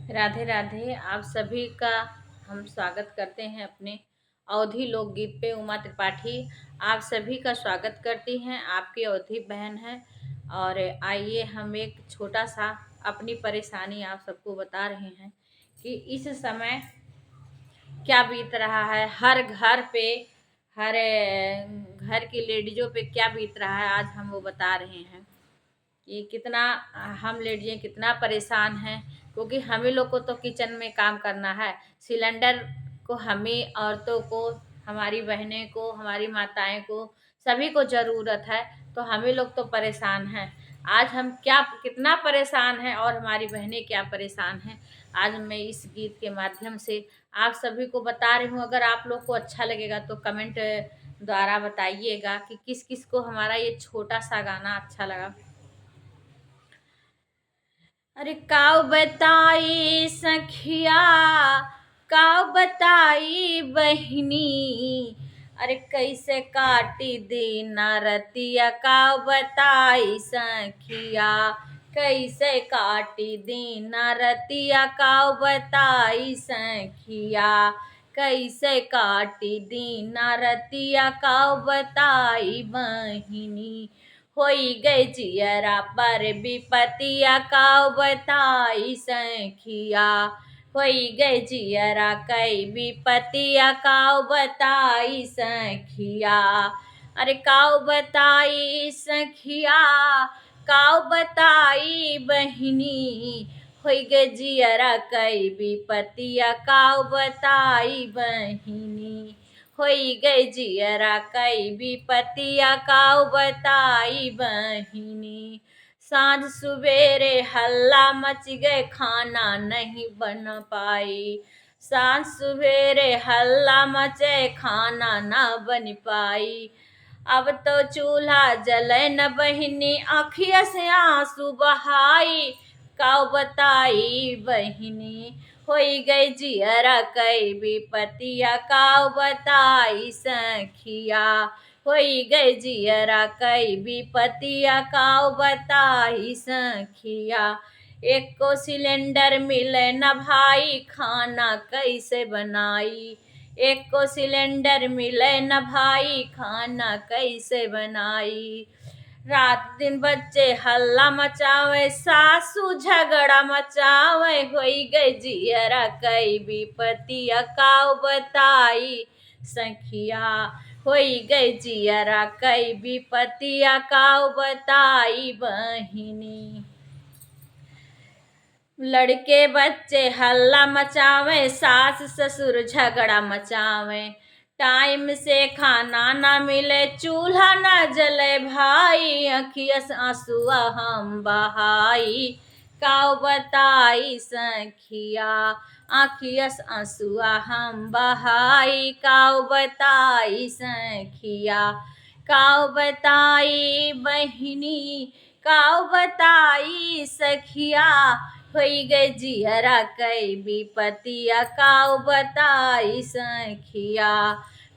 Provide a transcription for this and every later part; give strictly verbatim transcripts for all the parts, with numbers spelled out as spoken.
राधे राधे, आप सभी का हम स्वागत करते हैं अपने अवधी लोकगीत पे। उमा त्रिपाठी आप सभी का स्वागत करती हैं, आपकी अवधी बहन है। और आइए, हम एक छोटा सा अपनी परेशानी आप सबको बता रहे हैं कि इस समय क्या बीत रहा है हर घर पे, हर घर की लेडीजों पे क्या बीत रहा है, आज हम वो बता रहे हैं कि कितना हम लेडीजें कितना परेशान हैं, क्योंकि हमें लोग को तो किचन में काम करना है। सिलेंडर को हमें औरतों को, हमारी बहनें को, हमारी माताएं को, सभी को ज़रूरत है। तो हमें लोग तो परेशान हैं। आज हम क्या, कितना परेशान हैं और हमारी बहनें क्या परेशान हैं, आज मैं इस गीत के माध्यम से आप सभी को बता रही हूँ। अगर आप लोग को अच्छा लगेगा तो कमेंट द्वारा बताइएगा कि किस किस को हमारा ये छोटा सा गाना अच्छा लगा। अरे काव बताई सखिया, काव बताई बहिनी, अरे कैसे काटी दिन रतिया, काव बताई सखिया, कैसे काटी दिन रतिया, काव बताई सखिया, कैसे काटी दिन रतिया, काव बताई बहिनी। होई गए जियरा पर विपतिया, काव बताई सखिया। होई गए जियरा कई विपतिया, काव बताई सखिया। अरे काव बताई सखिया, काव बताई बहिनी। होई गए जियरा कई विपतिया, काव बताई बहिनी। होई गए जियरा कई विपतिया, काव बताई बहिनी। साँझ सुबेरे हल्ला मच गए, खाना नहीं बन पाई। साँझ सुबेरे हल्ला मचे, खाना ना बन पाई। अब तो चूल्हा जले न बहिनी, आँखिया से आँसू बहाई। काव बताई बहिनी, होई गए जियरा कई विपतिया, काव बताई सखिया। होई गए जियरा कई विपतिया, काव बताई सखिया। एको सिलेंडर मिले न भाई, खाना कैसे बनाई। एको सिलेंडर मिले न भाई, खाना कैसे बनाई। रात दिन बच्चे हल्ला मचावे, सासू झगड़ा मचावे, होई गए जियरा कई विपतिया, काव बताई सखिया। होई गए जियरा कई विपतिया, काव बताई बहिनी। लड़के बच्चे हल्ला मचावे, सास ससुर झगड़ा मचावे, टाइम से खाना ना मिले, चूल्हा ना जले भाई, अँखिया से आँसुआ हम बहाई। काव बताई सखिया, अँखिया से आँसुआ हम बहाई, काव बताई सखिया। काव बताई बहिनी, काव बताई सखिया। होई गए जियरा कई विपतिया, काव बताई सखिया।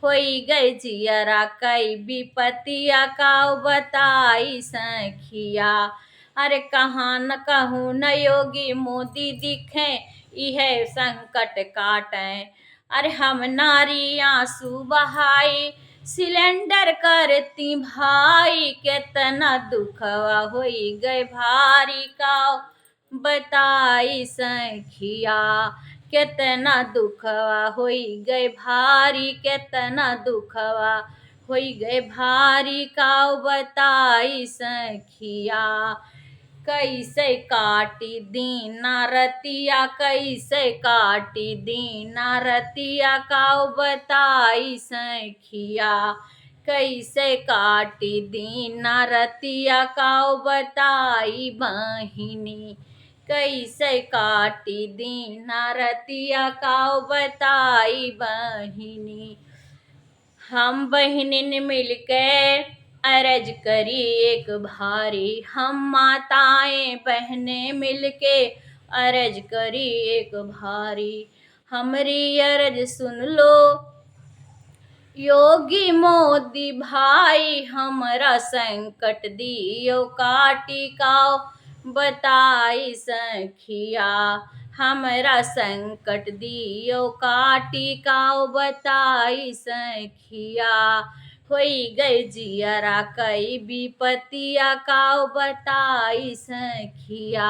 होई गए जियरा कई विपतिया, काव बताई सखिया। अरे कहाँ न कहूँ न योगी मोदी दिखे, इहे संकट काटे। अरे हम नारी आँसू बहाई, सिलेंडर करती भाई, केतना दुखवा होई गए भारी, काव बताई सखिया। केतना दुखवा होई गए भारी, केतना दुखवा होई गए भारी, काव बताई सखिया। कैसे काटी दिन रतिया, कैसे काटी दिन रतिया, काव बताई सखिया। कैसे काटी दिन रतिया, काव बताई बहिनी। कैसे काटी दिन रतिया, काव बताई बहिनी। हम बहिनिन मिलके अरज करी एक भारी, हम माताएं बहनें मिलके अरज करी एक भारी। हमरी अरज सुन लो योगी मोदी भाई, हमरा संकट दियो काटी, काव बताई सखिया, हमरा संकट दियो काटी काव बताई सखिया। होई गए जियरा कई विपतिया काव बताई सखिया।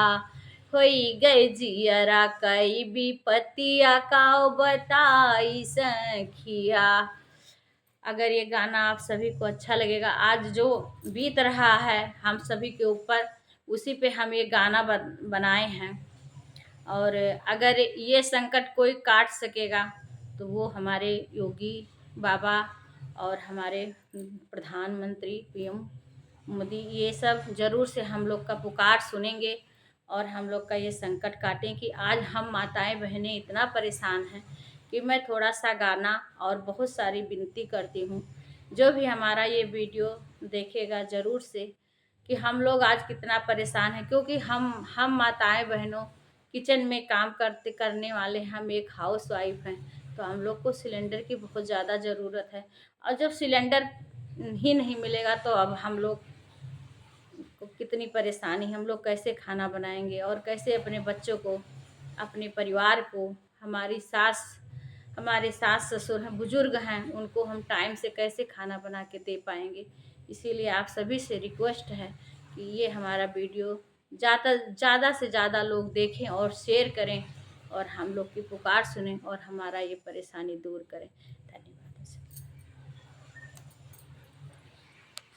होई गए जियरा कई विपतिया काव बताई सखिया। अगर ये गाना आप सभी को अच्छा लगेगा, आज जो बीत रहा है हम सभी के ऊपर, उसी पे हम ये गाना बन-, बनाए हैं। और अगर ये संकट कोई काट सकेगा तो वो हमारे योगी बाबा और हमारे प्रधानमंत्री पीएम मोदी, ये सब जरूर से हम लोग का पुकार सुनेंगे और हम लोग का ये संकट काटें कि आज हम माताएं बहनें इतना परेशान हैं कि मैं थोड़ा सा गाना और बहुत सारी विनती करती हूँ, जो भी हमारा ये वीडियो देखेगा जरूर से, कि हम लोग आज कितना परेशान हैं, क्योंकि हम हम माताएं बहनों किचन में काम करते करने वाले, हम एक हाउस वाइफ हैं, तो हम लोग को सिलेंडर की बहुत ज़्यादा ज़रूरत है। और जब सिलेंडर ही नहीं मिलेगा तो अब हम लोग को कितनी परेशानी, हम लोग कैसे खाना बनाएंगे और कैसे अपने बच्चों को, अपने परिवार को, हमारी सास, हमारे सास ससुर हैं, बुजुर्ग हैं, उनको हम टाइम से कैसे खाना बना के दे पाएंगे। इसीलिए आप सभी से रिक्वेस्ट है कि ये हमारा वीडियो ज़्यादा ज़्यादा से ज़्यादा लोग देखें और शेयर करें और हम लोग की पुकार सुनें और हमारा ये परेशानी दूर करें।